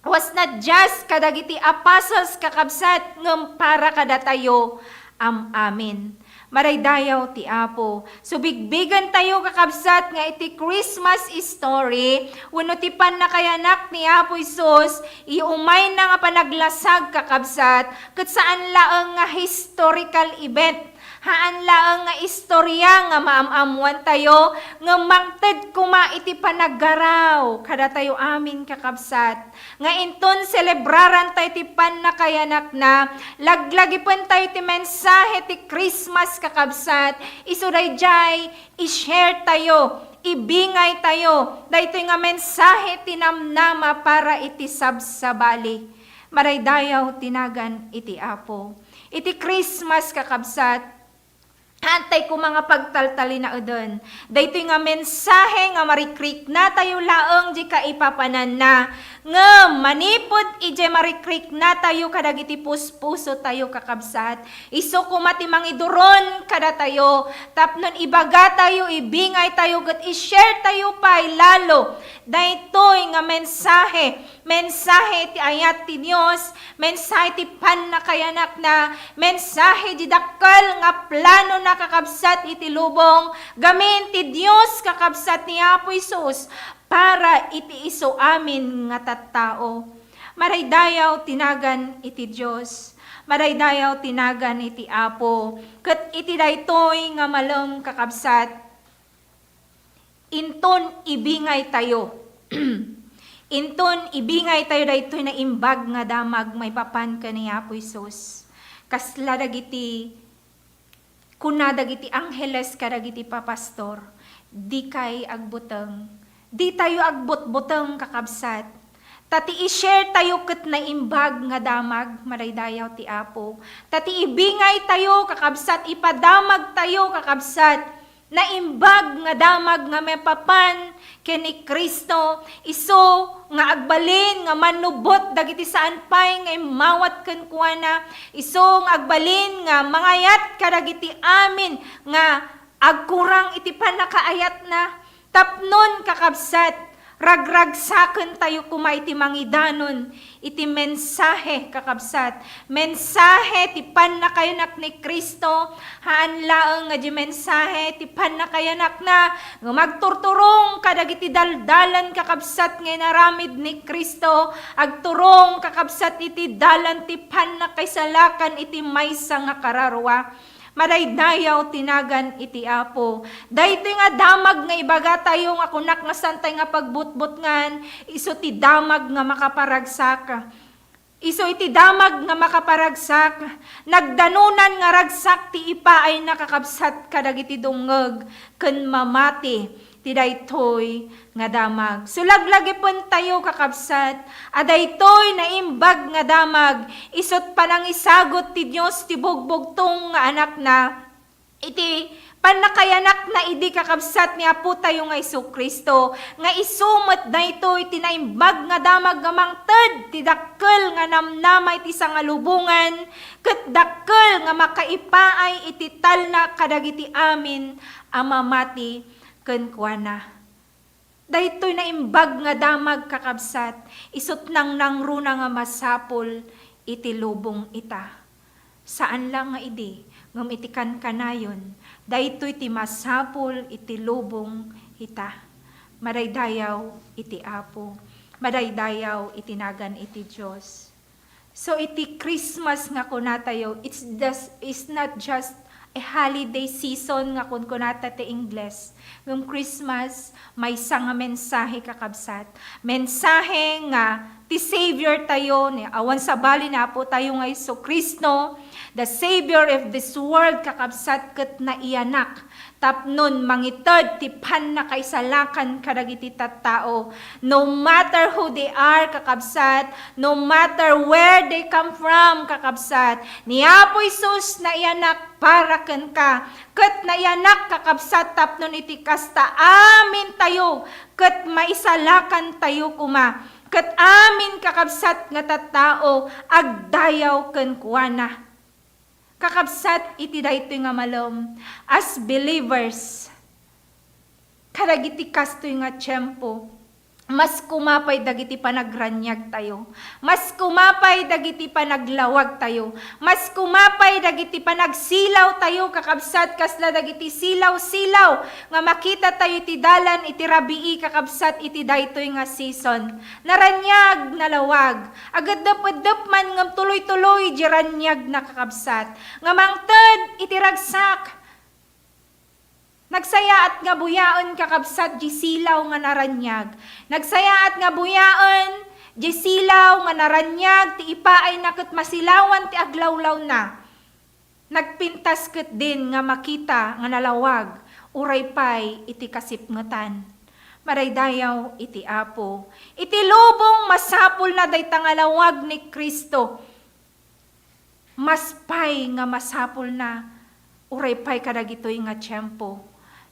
was not just kadagiti apostles, kakabsat, ngem para kadatayo am-amin. Maraydayaw ti Apo. So, bigbigentayo, kakabsat, nga iti Christmas story wenno ti pannakayanak ni Apo Jesus, iumayna nga panaglasag, kakabsat, ket saan laeng nga historical event. Haan laeng nga istorya nga maam-ammoantayo, ngem mangted koma iti panaggaraw kadatayo amin, kakabsat, nga inton selebraranta iti pannakayanakna, laglagipentayo ti mensahe ti Christmas, kakabsat, isu daydiay i-share tayo, ibingay tayo daytoy nga mensahe ti namnama para iti sabsabali. Maraydayaw ti nagan iti Apo. Iti Christmas, kakabsat, haantay koma nga pagtaltalinaeden daytoy nga mensahe nga marikriknatayo laeng di kaipapananna. Ngem manipud idiay marikriknatayo kadagiti puspusotayo, kakabsat, isu koma ti mangiduron kadatayo tapnon ibagatayo, ibingaytayo, ket i-sharetayo pay lalo daytoy nga mensahe. Mensahe ti ayat ti Dios, mensahe ti pannakayanakna, mensahe ti dakkel nga planona, kakabsat, iti lubong, gamin ti Dios, kakabsat, ni Apo Jesus, para iti isu amin nga tattao. Maraydayaw ti nagan iti Dios, maraydayaw ti nagan iti Apo, ket iti daytoy nga malem, kakabsat, inton ibingaytayo, inton ibingaytayo daytoy naimbag nga damag maipapan ken ni Apo Jesus, kasla dagiti kuna dagiti angheles kadagiti papastor, "Dikay agbuteng, ditayo agbutbuteng, kakabsat. Ta ti i-sharetayo ket naimbag nga damag, maraydayaw ti Apo. Ta ti ibingaytayo, kakabsat, ipadamagtayo, kakabsat, naimbag nga damag nga maipapan ken ni Cristo, isu nga agbalin nga mannubot dagiti saan pay nga immawat kenkuana, isu nga agbalin nga mangayat kadagiti amin nga agkurang iti pannakaayatna." Tapnon, kakabsat, ragragsakentayo koma iti mangidanon iti mensahe, kakabsat. Mensahe ti pannakayanak ni Cristo, haan laeng nga di mensahe ti pannakayanakna, nga magturturong kadagiti daldalan, kakabsat, nga inaramid ni Cristo, agturong, kakabsat, iti dalan ti pannakaisalakan iti maysa nga kararua. Madaydayaw ti nagan iti Apo. Daytoy nga damag nga ibagatayo nga kunak nga santay nga pagbutbutngan, isu ti damag nga makaparagsak. Isu iti damag nga makaparagsak, nagdanunan nga ragsak ti ipaayna, kakabsat, kadagiti dungngeg ken mamati ti daytoy nga damag. So, laglagipentayo, kakabsat, a daytoy naimbag nga damag, isut' panangisagut ti Dios ti bugbugtong nga Anakna iti Pannakayanakna idi, kakabsat, ni Apotayo nga Jesu-Cristo, nga isu met daytoy ti naimbag nga damag nga mangted ti dakkel nga namnama iti sangalubongan, ket dakkel nga makaipaay iti talna kadagiti amin a mamati kenkuana. Daytoy naimbag nga damag, kakabsat, isut' nangnangruna nga masapul iti lubong ita. Saan la nga idi, ngem iti kankanayon, daytoy ti masapul iti lubong ita. Madaydayaw iti Apo, madaydayaw iti nagan iti Dios. So, iti Christmas nga kunatayo, it's just, it's not just a holiday season nga kunkunata ti Ingles. Ngem Christmas, maysa nga mensahe, kakabsat. Mensahe nga ti Savior tayo, ni awan sabali ni Apo tayo nga Jesu-Cristo, the Savior of this world, kakabsat, ket naiyanak tapnon mangited ti pannakaisalakan kadagiti tattao. No matter who they are, kakabsat, no matter where they come from, kakabsat, ni Apo Jesus naiyanak para kenka, ket naiyanak, kakabsat, tapnon iti kasta, amintayo ket maisalakantayo koma, ket amin, kakabsat, nga tattao agdayaw kenkuana. Kakabsat, iti daytoy nga malem, as believers, kadagiti kastoy nga tiempo, mas kumapay dagiti panagraniagtayo, mas kumapay dagiti panaglawagtayo, mas kumapay dagiti panagsilawtayo, kakabsat, kasla dagiti silaw-silaw nga makitatayo iti dalan iti rabii, kakabsat, iti daytoy nga season. Naraniag, nalawag, ageddep-eddep man ngem tuloy-tuloy di raniagna, kakabsat, nga mangted iti ragsak. Nagsayaat nga buyaen, kakabsat, di silaw nga naraniag. Nagsayaat nga buyaen di silaw nga naraniag ti ipaayna ket masilawan ti aglawlawna. Nagpintas ketdin nga makita nga nalawag, uray pay iti kasipngetan. Madaydayaw iti Apo. Iti lubong, masapulna dayta nga lawag ni Cristo. Mas pay nga masapulna, uray pay kadagitoy nga tiempo.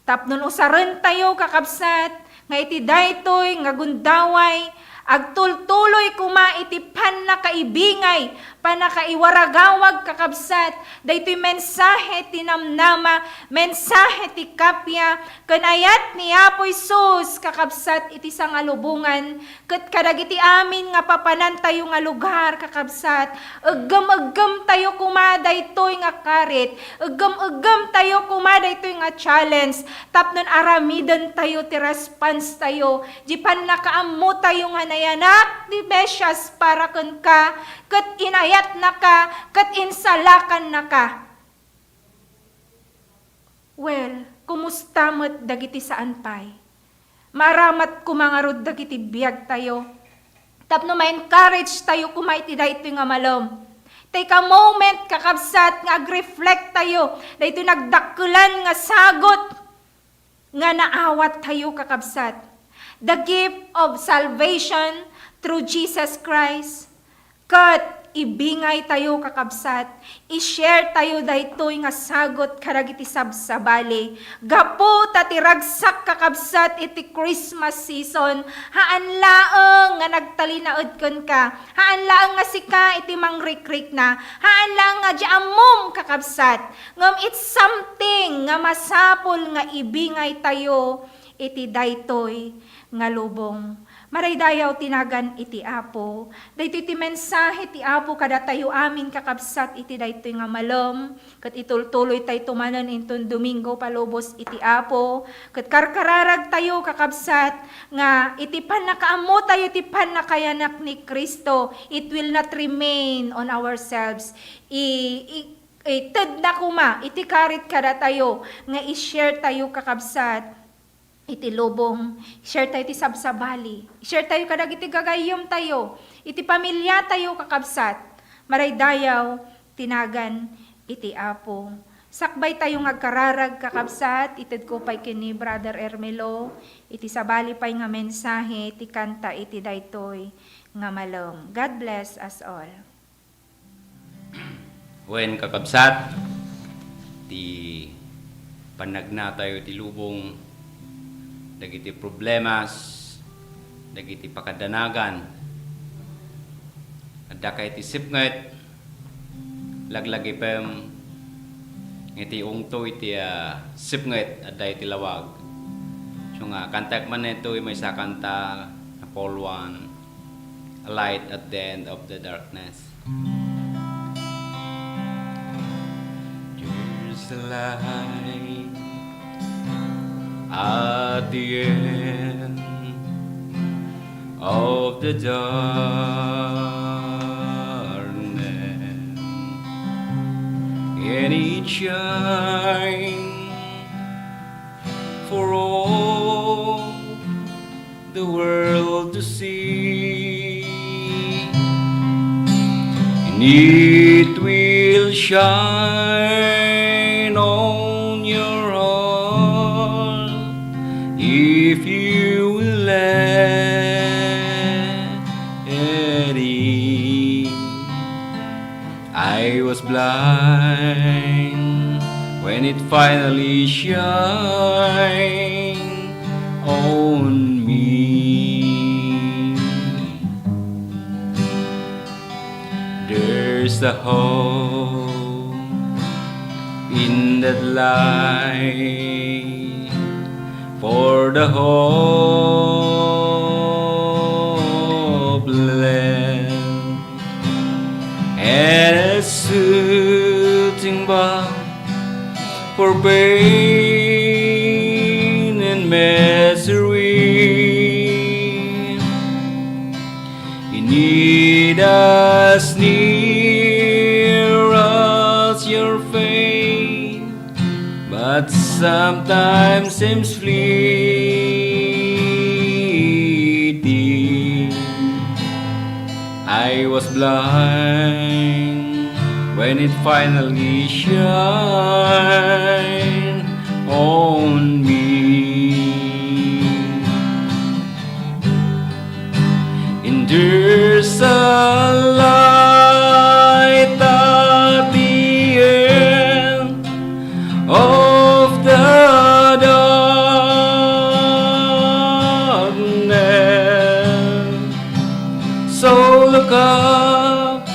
Tapnon usarentayo, kakabsat, nga iti daytoy nga gundaway, agtultuloy koma iti pannakaibingay, pannakaiwaragawag, kakabsat, daytoy mensahe ti namnama, mensahe ti kappia, ken ayat ni Apo Jesus, kakabsat, iti sangalubongan, ket kadagiti amin nga papanantayo nga lugar, kakabsat, eggem-eggemtayo koma daytoy nga karit, eggem-eggemtayo koma daytoy nga challenge, tapnon aramidentayo ti response tayo, di pannakaammotayo nga nayanak ti Mesias para kenka, ket inayatnaka, ket insalakannaka. Well, kumusta met dagiti saan pay? Maaramat koma ngarud dagiti biagtayo tapno ma-encourage tayo koma iti daytoy nga malem. Take a moment, kakabsat, nga ag-reflect tayo daytoy nagdakkelan nga sagut nga naawat tayo, kakabsat. The gift of salvation through Jesus Christ. Ket ibingay tayo, kakabsat, i-share tayo daytoy nga sagut kadagiti sabsabali. Gapu ta ti ragsak, kakabsat, iti Christmas season, haan laeng nga nagtalinaed kenka, haan laeng nga sika iti mangrikrikna, haan laeng nga di ammom, kakabsat, ngem it's something nga masapul nga ibingay tayo iti daytoy nga lubong. Madaydayaw ti nagan iti Apo. Daytoy ti mensahe ti Apo kadatayo amin, kakabsat, iti daytoy nga malem, ket itultuloytayto manen inton Domingo palubos iti Apo, ket karkararagtayo, kakabsat, nga iti pannakaammotayo ti pannakayanak ni Cristo, it will not remain on ourselves. I, i, itedna koma iti karit kadatayo nga i-share tayo, kakabsat, iti lubong, i-share tayo ti sabsabali, i-share tayo kadagiti gagayyemtayo, iti pamiliatayo, kakabsat, madaydayaw ti nagan iti Apo. Sakbay tayo nga agkararag, kakabsat, itedko pay ken ni Brother Ermelo iti sabali pay nga mensahe ti kanta iti daytoy nga malem. God bless us all. Wen, kakabsat, ti Pannagnatayo iti lubong, dagiti problemas, dagiti pakadanagan. Addaka iti sipnget, laglagipem, nga iti ungto iti, ah, sipnget, adda iti lawag. So nga, kantaek man ito, maysa kanta, Apollo one, A Light at the End of the Darkness. There's a light at the end of the darkness, and it shines for all the world to see. And it will shine on your heart if you will let it. I was blind when it finally shined on me. There's a hope in that light for the hopeless, and a soothing balm for pain and misery. You need as near as your faith, but sometimes seems fleeting. I was blind when it finally shined on me. And there's a light at the end of the darkness. So look up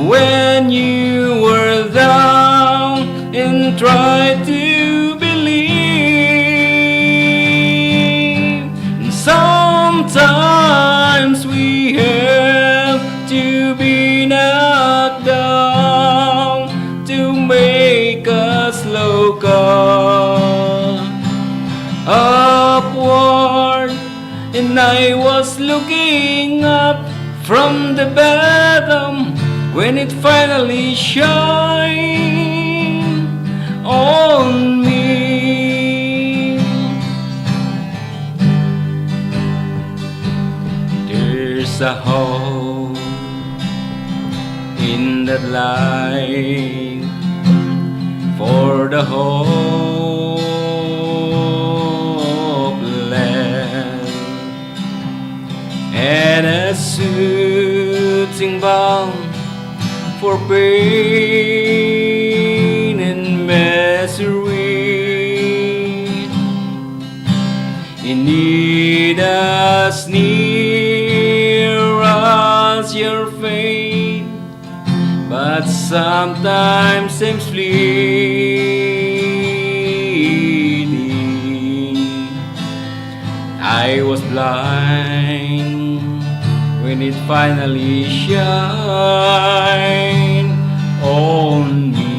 when you were down and try to believe. Sometimes we have to be knocked down to make us look up, upward. And I was looking up from the bottom when it finally shined on me. There's a hope in that light for the hopeless, and a soothing balm for pain and misery. You need as near as your faith, but sometimes seems fleeting. I was blind when it finally shined on me.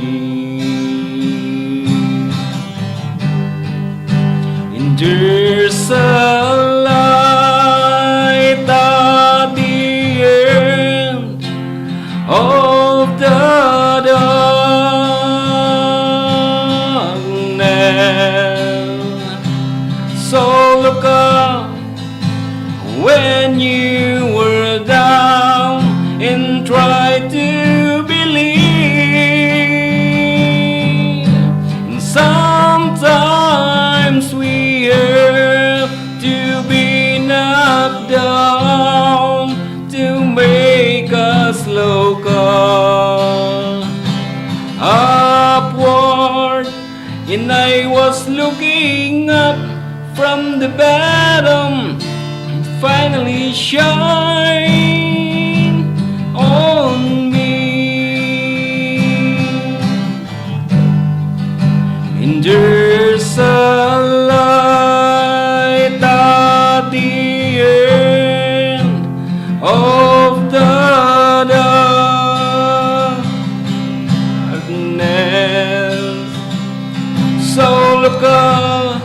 And there's a light at the end of the darkness. So look up when you were down and try to believe. And sometimes we have to be knocked down to make us look up, upward. And I was Looking up from the bottom, finally shine on me. And there's a light at the end of the darkness. So look up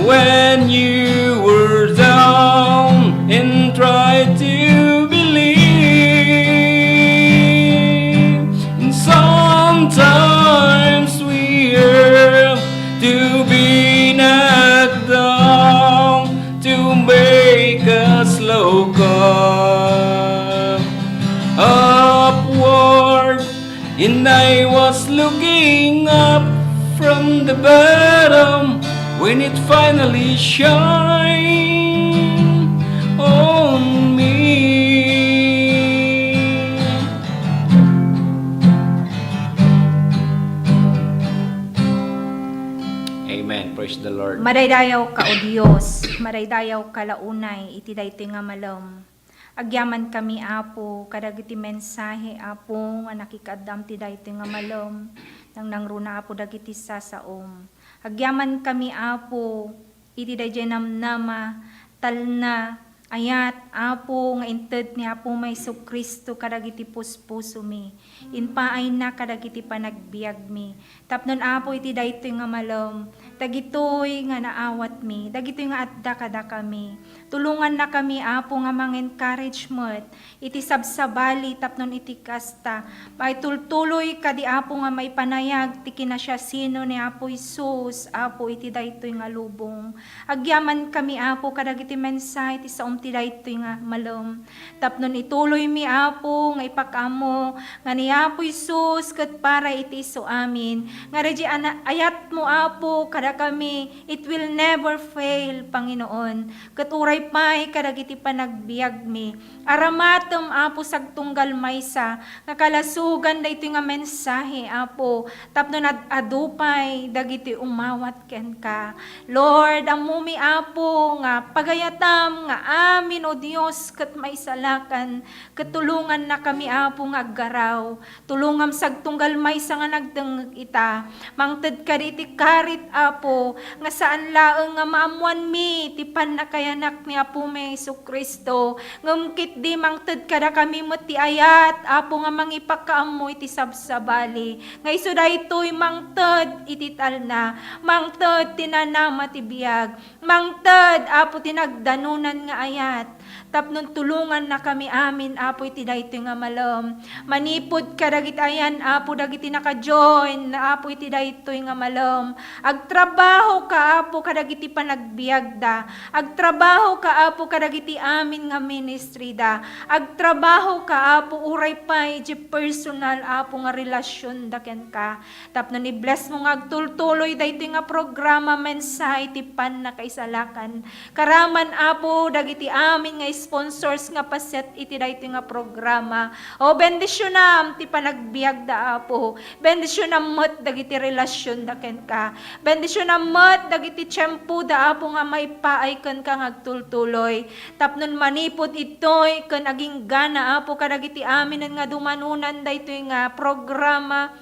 when you were down and try to believe. And sometimes we have to be knocked down to make us look up upward. And I was looking up from the bottom when it finally shine on me. Amen. Praise the Lord. Madaydayaw ka, O Dios. Madaydayaw ka launay iti daytoy nga malem. Agyamankami, Apo, kadagiti mensahe, Apo, nga nakikaaddam ti daytoy nga malem, nangnangruna, Apo, dagiti sasaom. Agyamankami, Apo, iti daydiay namnama, talna, ayat, Apo, nga inted ni Apomi Jesu-Cristo kadagiti puspusomi. Impaayna kadagiti panagbiagmi. Tapnon, Apo, iti daytoy nga malem, dagitoy nga naawatmi, dagitoy nga adda kadakami. Tulongannakami, Apo, nga mang-encourage met iti sabsabali tapnon iti kasta, maitultuloy kadi, Apo, nga maipanayag ti kinasiasino ni Apo Jesus, Apo, iti daytoy nga lubong. Agyamankami, Apo, kadagiti mensahe ti saom ti daytoy nga malem. Tapnon ituloymi, Apo, nga ipakaammo nga ni Apo Jesus ket para iti isu amin, nga daydi ana-, ayatmo, Apo, kadakami, it will never fail, Panginoon. Ket uray pay kadagiti panagbiagmi, aramatem, Apo, sagtunggal maysa nga kalasogan daytoy nga mensahe, Apo, tapno ad-adu pay dagiti umawat kenka. Lord, ammomi, Apo, nga pagayatam nga amin, O Dios, ket maisalakan, ket tulongannakami, Apo, nga aggaraw. Tulongam sagtunggal maysa nga nagdengngeg ita. Mangted kadi iti karit, Apo, nga saan laeng nga maammoanmi ti pannakayanak ni Apomi Jesu-Cristo. Ngem ketdi mangted kadakami met ti ayat, Apo, nga mangipakaammo iti sabsabali. Nga isu daytoy mangted iti talna, mangted ti nanama ti biag, mangted, Apo, ti nagdanonan nga ayat. Tapnon tulongannakami amin, Apo, iti daytoy nga malem. Manipud kadagiti ayan, Apo, dagiti naka-join, Apo, iti daytoy nga malem. Agtrabahoka, Apo, kadagiti panagbiagda. Agtrabahoka, Apo, kadagiti amin nga ministry da. Agtrabahoka, Apo, uray pay iti personal, Apo, nga relasionda kenka. Tapno ni-bless mo nga agtultuloy daytoy nga programa, mensahe ti pannakaisalakan. Karaman, Apo, dagiti amin nga sponsors nga paset iti daytoy nga programa. O, bendisionam ti panagbiagda, Apo. Bendisionam met dagiti relasionda kenka. Bendisionam met dagiti tiempoda, Apo, nga maipaay kenka nga agtultuloy. Tapnon manipud itoy ken aginggana, Apo, kadagiti aminen nga dumanonan daytoy nga programa.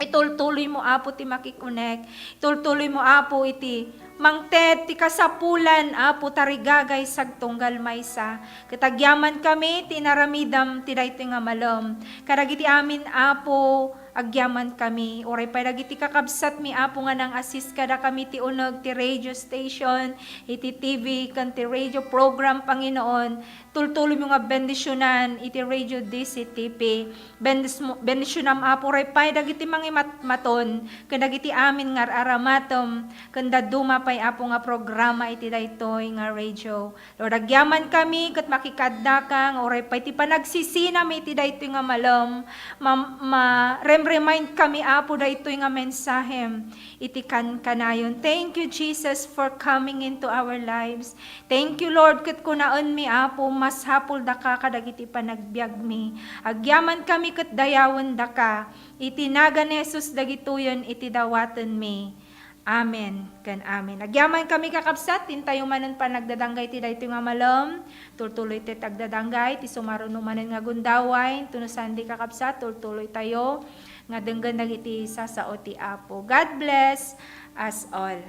Itultuloy mo, Apo, ti makikunek. Itultuloy mo, Apo, iti mangted ti kasapulan, Apo, tarigagay sagtunggal maysa. Ket agyamankami ti inaramidam ti daytoy nga malem. Kadagiti amin, Apo, agyamankami. Uray pay dagiti kakabsatmi, Apo, nga nang-assist kadakami ti uneg ti radio station, iti T V, ken ti radio program, Panginoon. Tultuloymo nga bendisionan iti Radio D C T P. Bendis-, bendisionam, Apo, uray pay dagiti mangimatmaton, ken dagiti amin nga ar-aramatem, ken dadduma pay, Apo, nga programa iti daytoy nga radio. Lord, agyamankami ket makikaaddaka nga uray pay ti panagsisinami iti daytoy nga malem, ma-, ma-, rem-remind kami, Apo, daytoy nga mensahem iti kankanayon. Thank you, Jesus, for coming into our lives. Thank you, Lord, ket kunaenmi, Apo, masapul daka kadagiti panagbiagmi. Agyamankami ket dayawendaka. Iti nagan ni Jesus dagitoyen iti dawatenmi. Amen ken amen. Agyaman kami, kakabsat, intayo manen panagdadanggay ti daytoy nga malem. Tultuloy ti agdadanggay, ti sumaruno manen nga gundaway, tunusan di, kakabsat, tultuloy tayo nga denggen dagiti sasao ti Apo. God bless us all.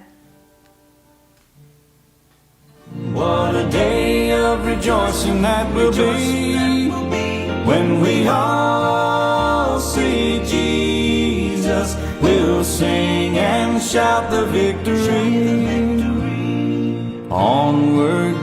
What a day of rejoicing that will be when we all see Jesus. We'll sing and shout the victory. Onward